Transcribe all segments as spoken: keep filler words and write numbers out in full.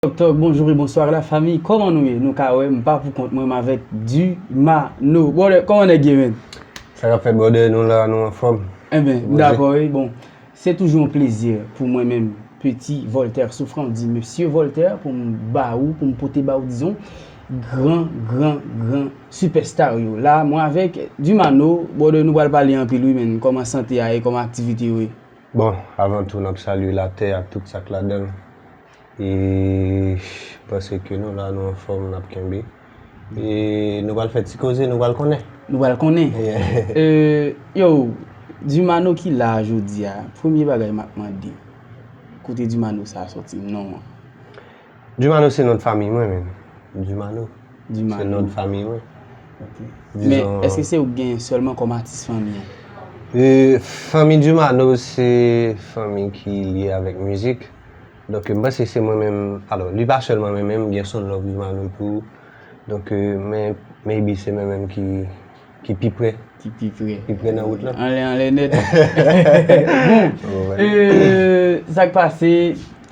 Tok tok, bonjou e bonswa la fanmi. Kòman nou ye? Nou ka wè m pa pou kont mwen, m avèk Dumano. Brother, kòman nèg ye, menn? Sa k ap fèt, brother? Nou la, nou anfòm. Enben, m dakò wi. Bon, se toujou yon plezi pou mwen menm, Petit Voltaire Souffrant, di Mesye Voltaire, pou m ba ou, pou m pote ba ou, dizon, gran, gran, gran sipèsta yo. La, mwen avèk Dumano. Brother, nou pral pale anpil wi, menn. Kòman sante a ye, kòman aktivite yo ye? Bon, avan tou, n ap salye latè ak tout sa k ladan l. E m panse ke nou la, nou anfòm, n ap kenbe. E nou pral fè ti koze, nou pral konnen. Nou pral konnen. Yeah. Euh, yo, Dumano ki la a jodi a, premye bagay m ap mande, kote Dumano sa a sòti, non an? Dumano se non de fanmi mwen, menn. Dumano. Se Dumano. Non de fanmi mwen. Ok. Men, èske se ou k genyen sèlman kòm atis fanmi an? E, fanmi Dumano se fanmi ki lye avèk mizik. Donk, m panse se mwen menm, alò, li pa sèl mwen menm, men m gen Son Love Dumano tou. Donk, e, men, maybe se mwen menm ki, ki pi pre, Ki pi pre. Pi pre nan wout lan. Anlè, anlè nèt. Bon, Bon, e, sa k pase,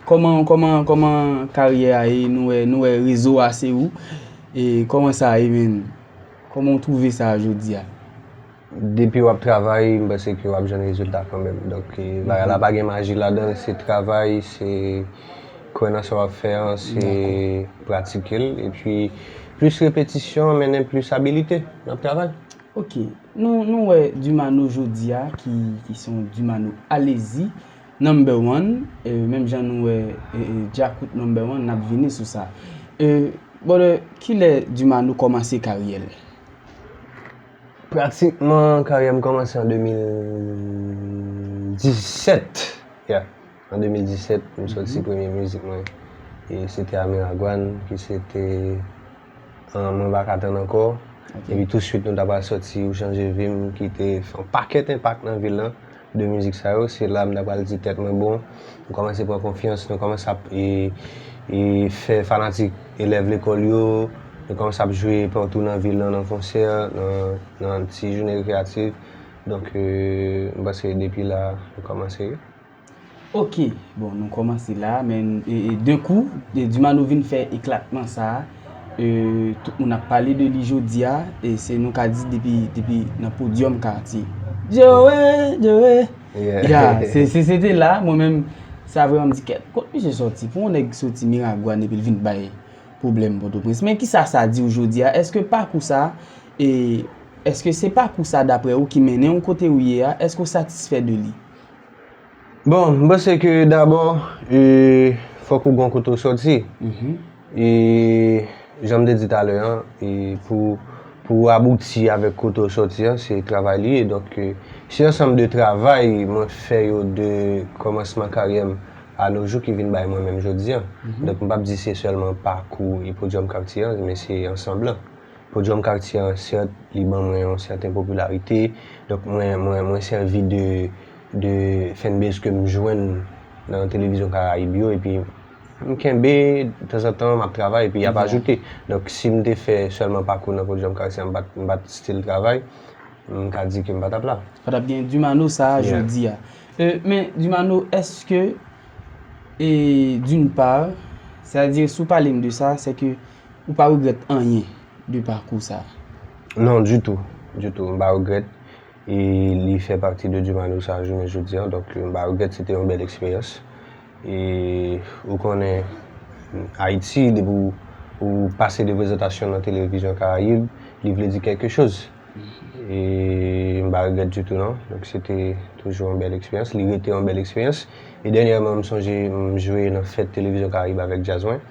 kòman, kòman, kòman karyè a ye? Nou wè, nou wè rezo a se ou. E kòman sa ye, menn? Kòman w twouve sa jodi a? Depi w ap travay, m panse ke w ap jwenn rezilta kanmenm. Donk, e, bagay la pa gen maji ladan l, se travay, se kwè nan sa w ap fè an, se pratike l, epi plis repetisyon, mennen plis abilite nan travay. Ok, nou, nou wè Dumano jodi a, ki, ki se yon Dumano alezi, number one, e, menm jan nou wè e, e, Djakout number one, n ap vini sou sa. E, brother, kilè Dumano kòmanse karyè l? Pratikman, karyè m kòmanse an de mil disèt. Yeah. An de mil disèt, m sòti premye mizik mwen. E se te a Miragwàn, ki se te, ah, Mwen pa ka tann ankò. Epi touswit, nou ta pral sòti Ou chanje vi m, ki te fè yon pakèt enpak nan vil lan. De mizik sa yo, se la m ta pral di tèt mwen bon. M kòmanse pran konfyans, nou kòmanse ap, e, e fè fanatik elèv lekòl yo. Nou kòmanse ap jwe patou nan vil lan, nan konsè, nan, nan ti jounen rekreyatif. Donk, e, m panse depi la, nou kòmanse. Ok, bon, nou kòmanse la, men, e, e, d'un coup, e, Dumano vin fè eklatman sa a. E, tout moun ap pale de li jodi a, e se nou ka di depi, depi nan podyòm katye. Joe, Joe! Yeah. Ya, se, se, se te la, mwen menm, sa vrèman m di, "Kèt, kot misye sòti? Pou yon nèg sòti Miragwàn epi l vin bay pwoblèm Pòtoprens." Men kisa sa di w jodi a? Èske pakou sa, e, èske se pakou sa daprè ou ki mennen w kote w ye a? Èske w satisfè de li? Bon, m panse ke dabò, e, fòk ou gon kote w sòti. E, jan m te di talè an, e, pou, pou abouti avèk kote w sòti an, se travay li ye. Donk, e, se ansanm de travay mwen fè yo de kòmansman karyè m a no jou ki vin bay mwen menm jodi an. Donk, m p ap di se sèlman pakou e podyòm katye an, men se ansanm lan. Podyòm katye an, sèt, li ban mwen yon sèten popilarite. Donk, mwen, mwen, mwen sèvi de, de fanbase ke m jwenn nan televizyon Karayib yo, epi m kenbe, tanzantan, m ap travay, epi y ap ajoute. Donk, si m te fè sèlman pakou nan podyòm katye an, m pa t, m pa t still travay, m ka di ke m pa t ap la. Pa t ap gen Dumano sa a jodi a. E, men, Dumano, èske, e, d'une part, sètadi, si w pale m de sa, se ke ou pa regrèt anyen de pakou sa a? Non, ditou, ditou, m pa regrèt. E li fè pati de Dumano sa a jounen jodi a. Donk, m pa regrèt, se te yon bèl eksperyans. E ou konnen, Ayiti, depi w, ou pase de prezantasyon nan televizyon Karayib, li vle di kèlke choz. E m pa regrèt ditou, non. Donk, se te toujou yon bèl eksperyans. Li rete yon bèl eksperyans. E dènyèman, m sonje m jwe nan fèt televizyon Karayib avèk djaz mwen.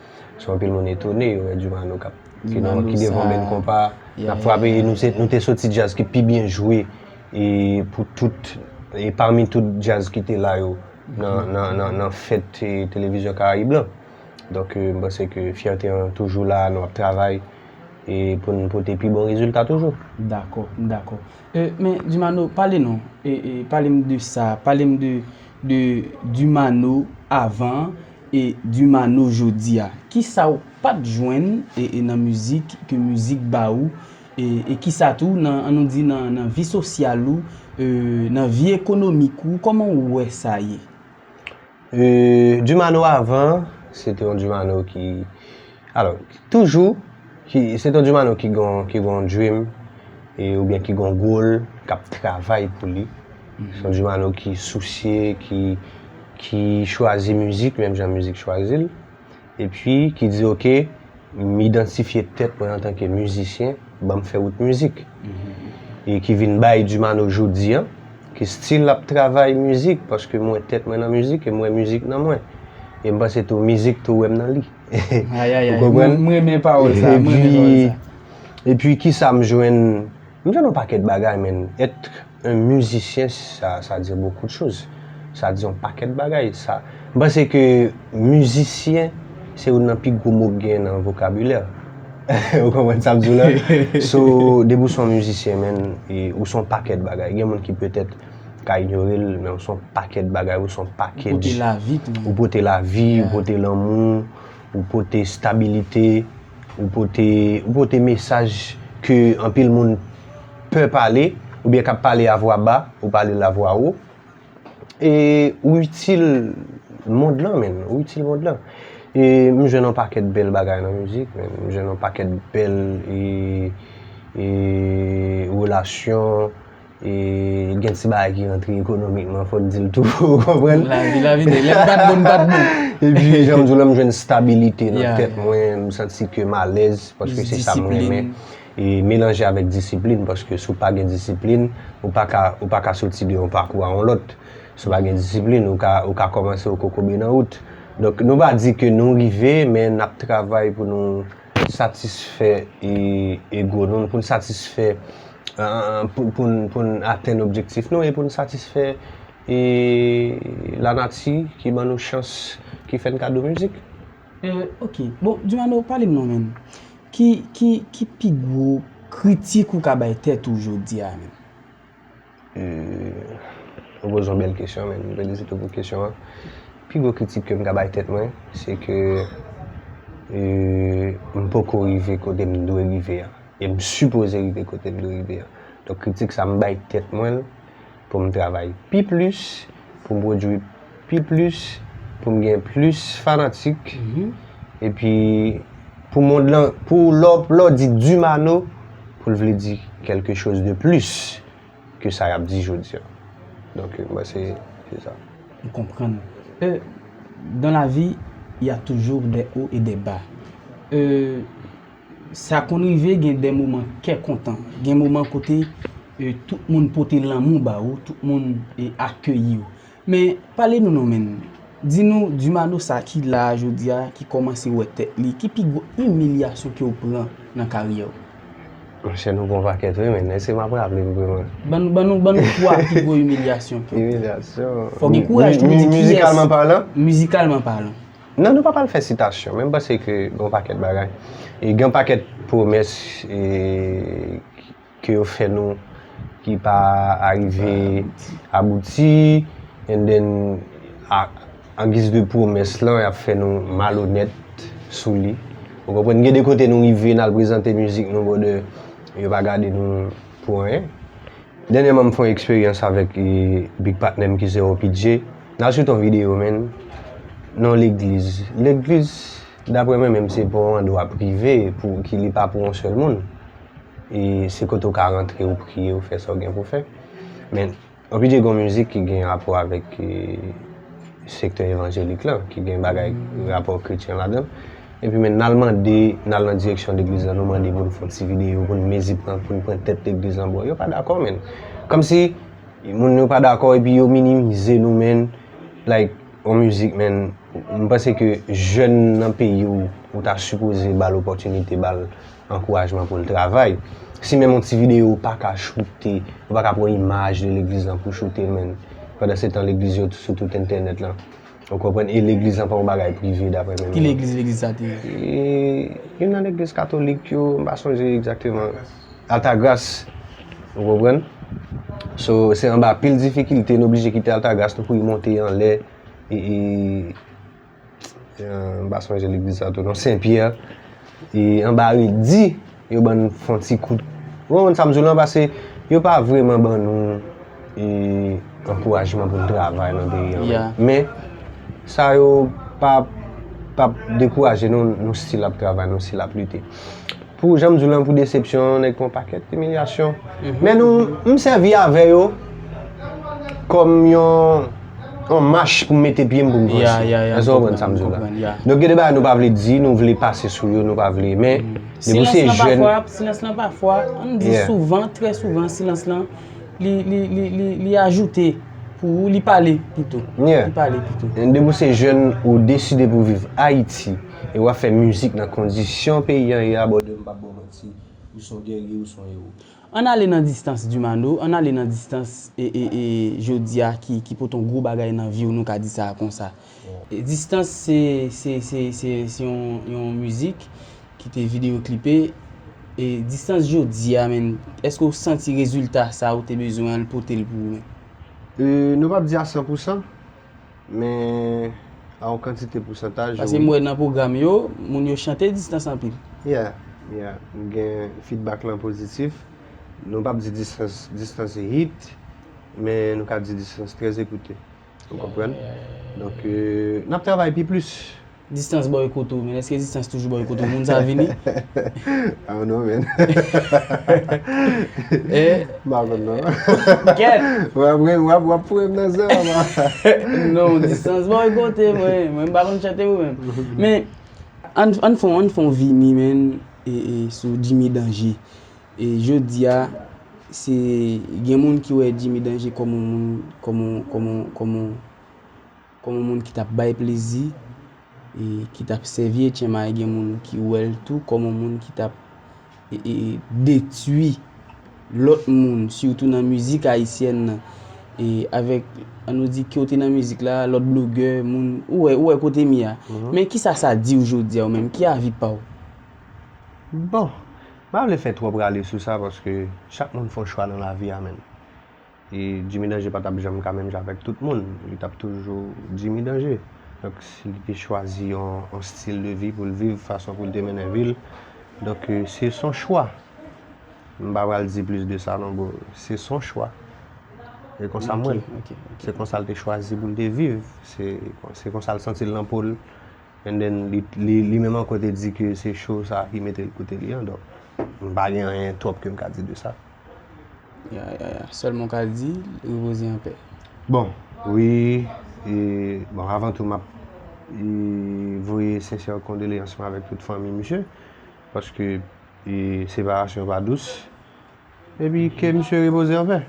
So, anpil moun etone, yo wè Dumano k ap, ki devan bèn konpa, n ap frape. E nou se, nou te soti djaz ki pi byen jwe, e pou tout, e pami tout djaz ki te la yo nan, nan, nan, nan fèt, e, televizyon Karayib lan. Donk, e, m panse ke fyète an toujou la, nou ap travay, e pou n pote pi bon rezilta toujou. Dakò, m dakò. E, men, Dumano, pale non. E, e, pale m de sa, pale m de, de Dumano avan e Dumano jodi a. Kisa w pa t jwenn, e, e nan mizik, ke mizik ba ou, e, e kisa tou nan, an nou di, nan, nan vi sosyal ou, e, nan vi ekonomik ou, kòman w wè sa ye? E, Dumano avan, Se te yon Dumano ki, alò, toujou, ki, se te yon Dumano ki gon, ki gon dream, e, oubyen ki gon goal, k ap travay pou li. Se yon Dumano ki sousye, ki, ki chwazi mizik, menm jan mizik chwazi l. Epi, ki di, oke, m idantifye tèt mwen antanke mizisyen, ban m fè wout mizik. E ki vin bay Dumano jodi an, ki still ap travay mizik, paske m wè tèt mwen nan mizik e m wè mizik nan mwen. E m panse tou, mizik tou wè m nan li. Ayayay, mwen renmen pawòl sa, mwen renmen pawòl sa. Epi, kisa m jwenn? M jwenn yon pakèt bagay, men. Être un musicien, sa, sa di beaucoup de choses. Sa di yon pakèt bagay. Sa, m panse ke mizisyen, se youn nan pi gwo mo k gen nan vokabilè. Ou konprann sa m di w la? So, depi w se yon mizisyen, men, e, ou se yon pakèt bagay. Gen moun ki petèt ka inyore l, men ou se yon pakèt bagay, ou se yon pakèt. Ou pote lavi tou. Ou pote lavi, ou pote lanmou, ou pote stabilite, ou pote, ou pote mesaj ke anpil moun pè pale, oubyen k ap pale a vwa ba, ou pale l a vwa wo. E ou itil mond lan, men, ou itil mond lan. E m jwenn yon pakèt bèl bagay nan mizik, men, m jwenn yon pakèt bèl, e, e, relasyon, e gen ti bagay ki rantre ekonomikman, fò n di l tou, ou konprann? Lavi, lavi, lè m pa t bon, m pa t bon. Epi, jan m di w la, m jwenn stabilite nan tèt mwen, m santi ke m alèz, paske se sa m renmen. E melanje avèk disiplin, paske si w pa gen disiplin, ou pa ka, ou pa ka soti de yon pakou a yon lòt. Si w pa gen disiplin, ou ka, ou ka kòmanse yon kokobe nan wout. Donk, nou pa di ke nou rive, men n ap travay pou nou satisfè e, ego nou, pou n satisfè, e, pou, pou n, pou n atenn objektif nou e pou n satisfè e, lanati ki ban nou chans, ki fè n kado mizik. E, ok. Bon, Dumano, pale m non, men. Ki, ki, ki pi gwo kritik ou ka bay tèt ou jodi a, men? Ou poze yon bèl kesyon, men. M felisite w pou kesyon an. Pi gwo kritik ke m ka bay tèt mwen, se ke, e, m poko rive kote m dwe rive a. E m sipoze rive kote m dwe rive a. Donk, kritik sa, m bay tèt mwen l pou m travay pi plis, pou m pwodui pi plis, pou m gen plis fanatik. Epi, pou mond lan, pou lè w, lè w di Dumano, pou l vle di quelque chose de plus ke sa y ap di jodi a. Donk, mwen, se, se sa. M konprann. E, dans la vie, il y a toujours des hauts et des bas. E, sa konn rive gen de moman kè kontan, gen moman kote, e, tout moun pote lanmou ba ou, tout moun, e, akeyi w. Men, pale nou non, men. Di nou, Dumano sa ki la a jodi a, ki kòmanse wè tèt li, ki pi gwo imilyasyon ke w pran nan karyè w? Monchè, nou pran pakèt wi, men èske m ap raple m vreman? Ban nou, ban nou, ban nou twa pi gwo imilyasyon ke w pran. Imilyasyon. Fò w gen kouraj tou pou di kiyès. Mizikalman palan? Mizikalman palan. Non, nou pa pral fè sitasyon, men m panse ke gen yon pakèt bagay. E gen yon pakèt pwomès, e, ke yo fè nou ki pa arive abouti, and then, a, an giz de pwomès lan, y ap fè nou malonèt sou li. Ou konprann? Gen de kote nou rive, n al prezante mizik nou, brother, yo pa gade nou pou anyen. Dènyèman, m fè yon eksperyans avèk, e, big patnè m ki se O P J. N al shoot yon videyo, men, nan yon legliz. Legliz, daprè mwen menm, se pou yon andwa prive, pou, ki li pa pou yon sèl moun. E se kote w ka rantre, ou priye, ou fè sa w gen pou fè. Men, O P J gen yon mizik ki gen rapò avèk, e, sektè evanjelik lan, ki gen bagay rapò kretyen ladan l. Epi, men, n al mande, n al nan direksyon legliz lan, nou mande pou n fè yon ti videyo, pou n mezi pran, pou n pran tèt legliz lan, bro. Yo pa dakò, men. Kòmsi, moun yo pa dakò, epi yo minimize nou, men. Like, yon mizik, men, m panse ke jèn nan peyi w, ou ta sipoze ba l opòtinite, ba l ankourajman pou l travay. Si menm yon ti videyo ou pa ka choute, ou pa ka pran imaj de legliz lan pou choute l, men, pandan se tan legliz yo sou tout entènèt lan. Ou konprann? E legliz lan pa yon bagay prive, daprè mwen. Ki legliz legliz sa te ye? E, youn nan legliz katolik yo, m pa sonje egzakteman. Altagras. Ou konprann? So, se anba pil difikilte, n oblije kite Altagras, nou kouri monte anlè. E, e, e, m pa sonje legliz sa tou non, Sen Pyè. E anba redi, yo ban n fè yon ti kout. Ou konprann sa m di w lan, paske yo pa vrèman ban nou, e, ankourajman pou n travay nan peyi an. Men, sa yo pa p ap dekouraje nou, nou still ap travay, nou still ap lite. Pou, jan m di w lan, pou desepsyon, nèg pran pakèt imilyasyon. Men nou, m sèvi avè yo kòm yon, yon mach pou m mete pye m pou m vanse. Èske w konprann sa m di w la? Donk, gen de bagay nou pa vle di, nou vle pase sou yo, nou pa vle. Men, depi w se jèn. Silans lan pafwa, ann di souvan, trè souvan, silans lan, li, li, li, li, li ajoute pou ou, li pale pito. Li pale pito. Depi w se jèn, ou deside pou viv Ayiti, e w ap fè mizik nan kondisyon peyi an ye a, brother, m p ap ba w manti, ou se yon gèrye, ou se yon ewo. Ann ale nan distans Dumano, ann ale nan distans e, e, e jodi a ki, ki pote yon gwo bagay nan vi w, nou ka di sa konsa. E distans se, se, se, se, se yon, yon mizik ki te videyo klipe. E distans jodi a, menm, èske w santi rezilta sa ou te bezwen an, l pote l pou ou menm? E, nou p ap di a san pou san, men a yon kantite pousantaj, wi. Paske m wè nan pwogram yo, moun yo chante distans anpil. Yeah, yeah. M gen feedback lan pozitif. Nou p ap di distans, distans hit, men nou ka di distans trè ekoute. Ou konprann? Donk, e, n ap travay pi plis. Distans bò e kote w, men èske distans toujou bò e kote w? Moun sa vini? I don't know, man. Eh? M pa konn non. Kèt! W ap, w ap, w ap foure m nan zè a, man. Non, distans bò e kote, mwen, mwen m pa konn chante pou mwen. Men, ann, ann fè, ann fè yon vini, men, e, e, sou Jimmy Danger. E jodi a, se, gen moun ki wè Jimmy Danger kòm yon moun, kòm yon, kòm yon, kòm yon, kòm yon moun ki t ap bay plezi, e ki t ap sèvi H M I, gen moun ki wè l tou kòm yon moun ki t ap, e, e, detwi lòt moun, sitou nan mizik ayisyèn nan. E avèk, ann nou di, ke w te nan mizik la, lòt blogè, moun, ou wè, ou wè kote m ye a. Men kisa sa di w jodi a, ou menm? Ki avi pa w? Bon, m pa vle fè twòp rale sou sa, paske chak moun fè yon chwa nan lavi a, menm. E Jimmy Danger pa t ap janm ka menm jan avèk tout moun. Li t ap toujou Jimmy Danger. Donk, si li te chwazi yon, yon stil de vi pou l viv, fason pou l te mennen vi l, donk, e, se son chwa. M pa pral di plis de sa non, bro. Se son chwa. E konsa m wè l. Ok, ok, ok. Se konsa l te chwazi pou l te viv. Se, se konsa l santi l nan po l. And then, li, li, li menm ankò te di ke se cho sa ki mete l kote li an, donk, m pa gen anyen twòp ke m ka di de sa. Ya, ya, ya. Sèlman w ka di, repoze an pè. Bon, wi, e, bon, avan tou, m ap, e, voye sensè kondoleyans mwen avèk tout fanmi misye, paske, e, separasyon pa dous. Epi ke misye repoze an pè.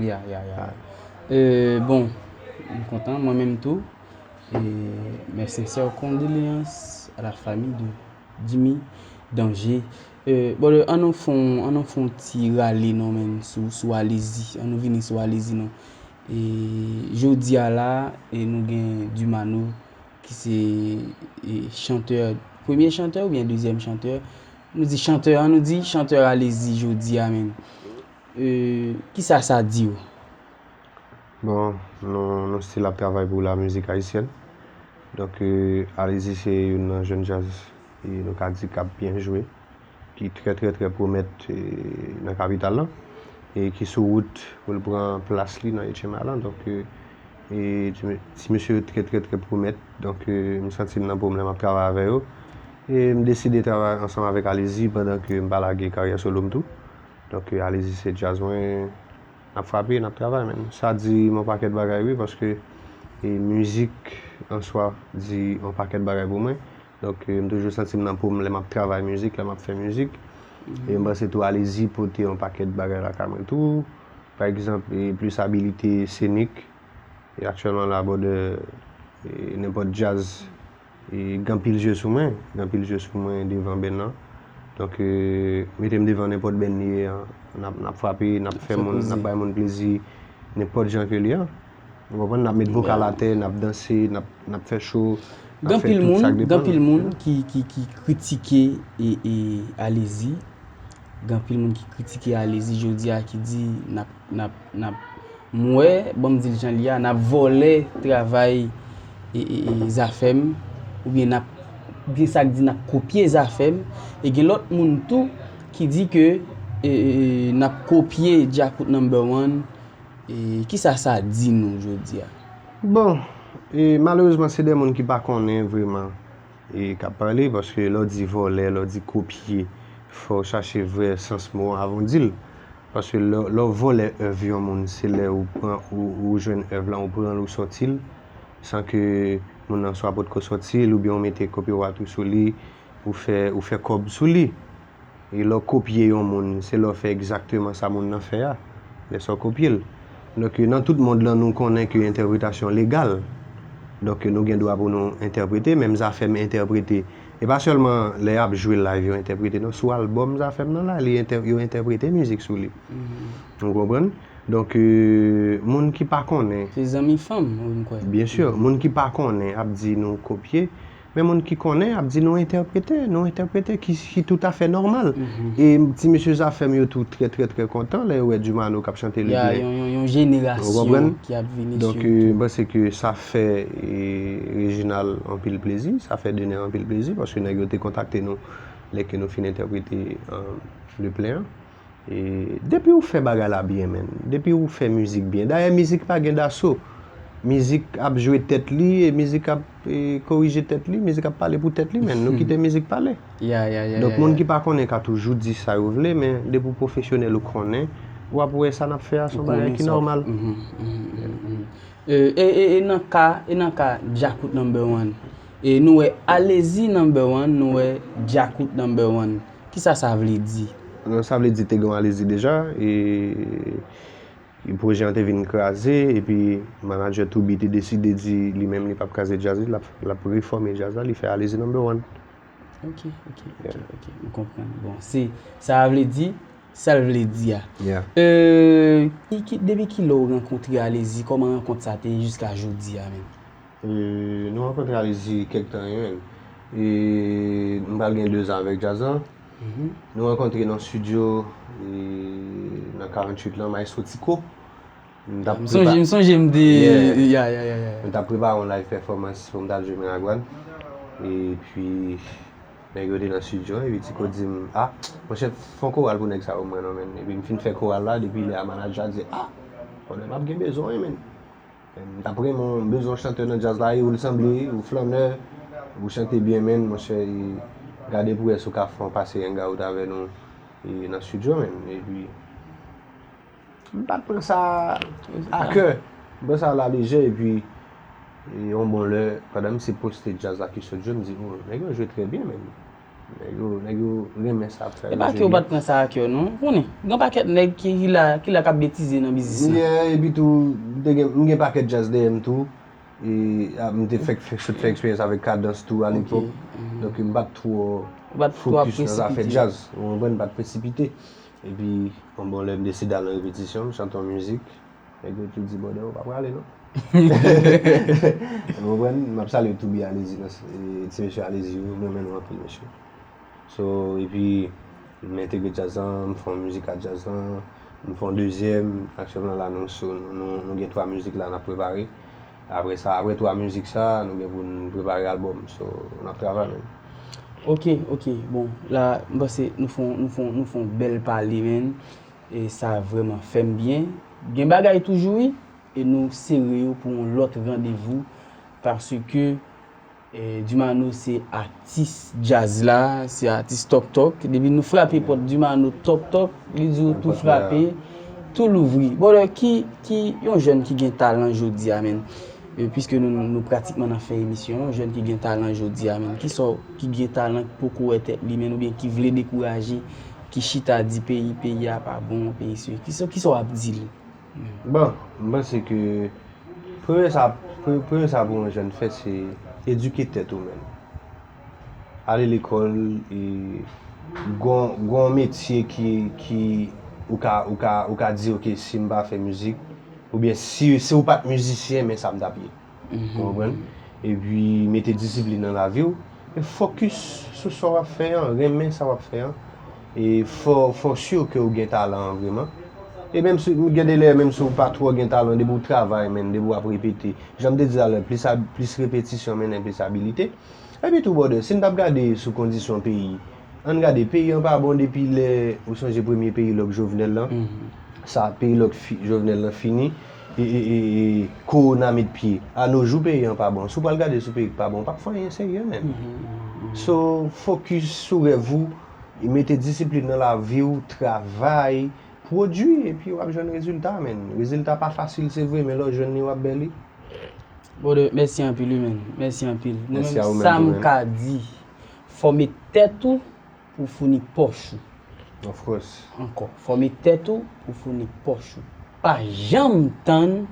Ya, ya, ya. E, bon, m kontan, mwen menm tou. E, mes sincères condoléances à la famille de Jimmy Danger. E, bon, ann nou fè yon, ann nou fè yon ti rale non, men, sou, sou Alezi. Ann nou vini sou Alezi non. E, jodi a la, e, nou gen Dumano, ki se, e, chantè, premye chantè oubyen dezyèm chantè? Nou di chantè, ann nou di chantè Alezi jodi a, men. E, kisa sa di w? Bon, nou, nou still ap travay pou la mizik ayisyèn. Donk, e, Alezi se youn nan jèn djaz, e, nou ka di k ap byen jwe, ki trè, trè, trè pwomèt, e, nan kapital lan, e ki sou wout pou l pran plas li nan H M I lan. Donk, e, e, ti, ti mesye yo trè, trè, trè pwomèt. Donk, e, m santi m nan po m lè m ap travay avè yo. E m deside travay ansanm avèk Alezi pandan ke m pa lage karyè solo m tou. Donk, e, Alezi se djaz mwen, n ap frape, n ap travay, men. Sa di m yon pakèt bagay, wi, paske, e, mizik an swa di yon pakèt bagay pou mwen. Donk, e, m toujou santi m nan po m lè m ap travay mizik, lè m ap fè mizik. E m panse tou Alezi pote yon pakèt bagay lakay mwen tou. Pa egzanp, e, plis abilite senik. E aktyèlman la, brother, e, nenpòt djaz, e, gen anpil je sou mwen, gen anpil je sou mwen devan band lan. Donk, e, mete m devan nenpòt band li ye an, n ap, n ap frape, n ap fè moun, n ap bay moun plezi, nenpòt jan ke li an. Ou konprann? N ap met vokal atè, n ap danse, n ap, n ap fè cho, n ap fè tout sa k depann. Gen anpil moun ki, ki, ki kritike e, e Alezi. Gen anpil moun ki kritike Alezi jodi a, ki di n ap, n ap, n ap, m wè, ban m di l jan l ye a, n ap vòlè travay e, e, e Zafèm, oubyen n ap, gen sa k di n ap kopye Zafèm, e gen lòt moun tou ki di ke, e, e, e, n ap kopye Djakout Number One. E kisa sa di nou jodi a? Bon, e, malerezman, se de moun ki pa konnen vreman e k ap pale, paske lè w di vòlè, lè w di kopye, fò w chache vrè sans mo an avan w di l. Paske lè, lè w vòlè èv yon moun, se lè ou pran, ou, ou jwenn èv lan, ou pran l, ou sòti l, san ke moun nan swa potko sòti l, oubyen ou mete copyright ou sou li, ou fè, ou fè kòb sou li. E lè w kopye yon moun, se lè w fè egzakteman sa moun nan fè a, lè sa w kopye l. Donk, nan tout mond lan, nou konnen ke entèpretasyon legal. Donk, nou gen dwa pou nou entèprete, menm Zafèm entèprete. E pa sèlman lè y ap jwe live yo entèprete, non. Sou albòm Zafèm nan la, li entè, yo entèprete mizik sou li. Ou konprann? Donk, euh, moun ki pa konnen. Se zanmi fanm, wi, m kwè. Byen si, moun ki pa konnen ap di nou kopye, men moun ki konnen ap di nou entèprete, nou entèprete ki, ki toutafè nòmal. E ti mesye Zafèm yo tou trè, trè, trè kontan lè yo wè Dumano k ap chante le byen. Yon, yon, yon jenerasyon ki ap vini. Donk, euh, m panse ke sa fè, euh, Reginald anpil plezi, sa fè Dener anpil plezi, paske nèg yo te kontakte nou lè ke nou fin entèprete, euh, le plen an. E depi ou fè bagay la byen, menn, depi ou fè mizik byen, dayè mizik pa gen daso. Mizik ap jwe tèt li, e mizik ap, e, korije tèt li, mizik ap pale pou tèt li, menn. Nou kite mizik pale. Donk, moun ki pa konnen ka toujou di sa yo vle, men depi w pwofesyonèl ou konnen, w ap wè sa n ap fè a se yon bagay ki nòmal. E, e, e, e nan ka, e nan ka Djakout number one, e nou wè Alezi number one, nou wè Djakout number one. Kisa sa vle di? Non, sa vle di te gen yon Alezi deja, e, e pwojè an te vin kraze, epi manadjè Toubi te deside di li menm li p ap kraze djaz li, l ap, l ap refòme djaz la, li fè Alezi number one. Ok, ok, ok, ok, m konprann. Bon, se, sa vle di, sa l vle di a. Euh, ki, ki, depi ki lè w rankontre Alezi, kòman rankont sa te ye jiska jodi a menm? Euh, nou rankontre Alezi kèk tan, wi, menn. E m pral gen de zan avèk djaz lan. Nou rankontre nan studio, e, nan karanntuit lan, Maestro Tico. M t ap, m sonje, prepa-, m sonje m te, yeah, yeah, yeah, yeah. M t ap prepare yon live performance pou m t al jwe Miragwàn. Epi, nèg yo te nan studio an, epi Tico di m, "Ah, monchè, fè yon koral pou nèg sa yo, mwen, non, menn." Epi m fin fè koral la, depi lè a, manadjè a di, "Ah, konnen m ap gen bezwen, menn." M t ap renmen, m bezwen yon chantè nan djaz la, e ou l sanble, ou flannè, ou chante byen, menn, monchè, e gade pou wè si w ka fè yon pase hangout avè nou, e nan studio, menn. Epi, m pa t pran sa a kè. M pran sa a la lejè, epi, e yon bon lè, pandan misye poste djaz la ki sot jwe, m di, "Oh, nèg yo jwe trè byen, menn." Nèg yo, nèg yo renmen sa ap fè. E pa ke w pa t pran sa a kè w, non. Ou konnen, gen yon pakèt nèg ki, ki la, ki la k ap betize nan biznis la. Yeah, epi tou, m te gen, m gen pakèt djaz dèyè m tou. E, a, m te fèk fè, sot fè eksperyans avèk Kadans tou, alepòk. Donk, m pa t twò fokis nan zafè djaz. Ou konprann, m pa t presipite. Epi, yon bon lè, m deside al nan repetisyon, m chante yon mizik. Nèg yo tou di, "Brother, ou pa prale, non." Ou konprann? M ap salye Toubi Alezi, e, ti mesye Alezi yo, m renmen nou anpil, mesye. So, epi, m entegre djaz lan, m fè yon mizik ak djaz lan, m fè yon dezyèm, aktyèlman la, nou sou, nou, nou, nou gen twa mizik la, n ap prepare. Apre sa, apre twa mizik sa, nou gen pou n prepare albòm. So, n ap travay, menn. Ok, ok, bon, la, m panse nou fè yon, nou fè yon, nou fè yon bèl pale, menn. E sa vrèman fè m byen. Gen bagay toujou, wi. E nou sere yo pou yon lòt randevou. Paske, e, Dumano se atis djaz la, se atis tòk tòk. Depi nou frape pòt Dumano tòk tòk, li di w tou frape, tou louvri. Bon, lè ki, ki yon jèn ki gen talan jodi a, menn. E, piske nou, nou pratikman nan fen emisyon, yon jèn ki gen talan jodi a, menn. Kisa w, ki gen talan, ki poko wè tèt li, menn, oubyen ki vle dekouraje, ki chita di peyi, peyi a pa bon, peyi se, kisa, kisa w ap di l? Bon, m panse ke premye sa, pre-, premye sa pou yon jèn fè, se edike tèt ou menm. Ale lekòl, e gon, gon metye ki, ki ou ka, ou ka, ou ka di, "Ok, si m pa fè mizik, oubyen si, si w pa t mizisyen, men sa m t ap ye." Ou konprann? Epi mete disiplin nan lavi w. E fokis sou sa w ap fè an, renmen sa w ap fè an. E fò, fò si ke w gen talan an vrèman. E menm si, gen de lè, menm si w pa twò gen talan, depi w travay, menn, depi w ap repete. Jan m te di talè, plis ab-, plis repetisyon mennen plis abilite. Epi tou, brother, si n t ap gade sou kondisyon peyi, ann gade, peyi an pa bon depi lè, ou sonje premye perilòg Jovenel lan? Sa, perilòg fi-, Jovenel lan fini, e, e, e, e, kowona met pye. A no jou, peyi an pa bon. Si w pral gade sou peyi k pa bon, w p ap fè anyen serye, menn. So, fokis sou rèv ou, mete disiplin nan lavi w, travay, pwodui, epi w ap jwenn rezilta, menn. Rezilta pa fasil, se vre, men lè w jwenn li, w ap bèl li. Brother, mèsi anpil, wi, menn. Mèsi anpil. Mwen Mèsi a ou menm, menm sa tou, m menn. ka di, fòme tèt ou pou founi pòch ou. Of course. Ankò, fòme tèt ou pou founi pòch ou. Pa janm tann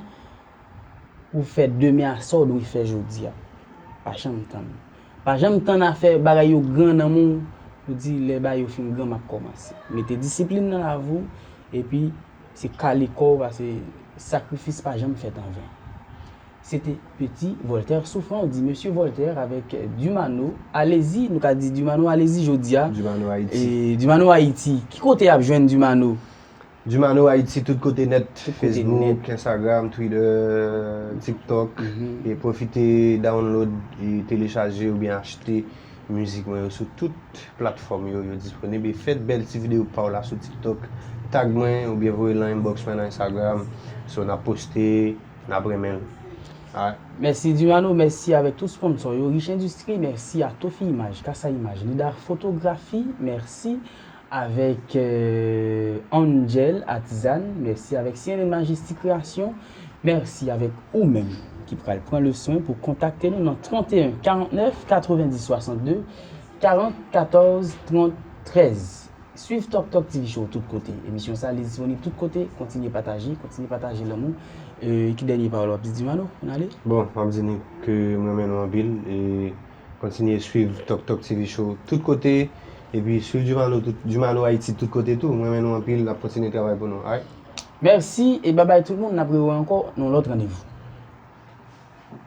pou fè demen a sa w dwe fè jodi a. Pa janm tann. Pa janm tann afè bagay yo gran nan men w, pou di lè bagay yo fin gran m ap kòmanse. Mete disiplin nan lavi w, epi se kale kò w, paske sakrifis pa janm fèt an ven. Se te Petit Voltaire Souffrant, ou di Mesye Voltaire avèk Dumano, alezi, nou ka di Dumano, alezi jodi a. Dumano Ayiti. E, Dumano Ayiti, ki kote y ap jwenn Dumano? Dumano Ayiti tout kote nèt, Tout kote Facebook, nèt. Instagram, Twitter, TikTok. Mhm. E pwofite download, e telechaje oubyen achte mizik mwen yo sou tout platfòm yo, yo disponib. E fè bèl ti videyo pa w la sou TikTok. Tag mwen oubyen voye l nan inbox mwen nan Instagram. So n ap poste, n ap renmen l. Alright. Mèsi Dumano, mèsi avèk tout sponsor yo, Rich Industrie, mèsi a Tofi Imaj, Kasa Imaj, Lida Fotografi, mèsi avèk euh, Angel Atizan, mèsi avèk C N N Majestic Création, mèsi avèk ou menm ki pral pran le swen pou kontakte nou nan trant e en, karant nèf, katrevendis, swasannde, karant, katòz, trant, trèz. Swiv Tok Tok T V Show tout kote. Emisyon sa li disponib tout kote. Kontinye pataje, kontinye pataje lanmou. Euh, ki dènye pawòl w ap di Dumano pou n ale? Bon, m ap di nou ke m renmen nou anpil e kontinye swiv Tok Tok T V Show tout kote. Epi swiv Dumano, tout, Dumano Ayiti tout kote tou. M renmen nou anpil, n ap kontinye travay pou nou. Alright? Mèsi e babay tout moun, n ap rewè ankò nan lòt randevou.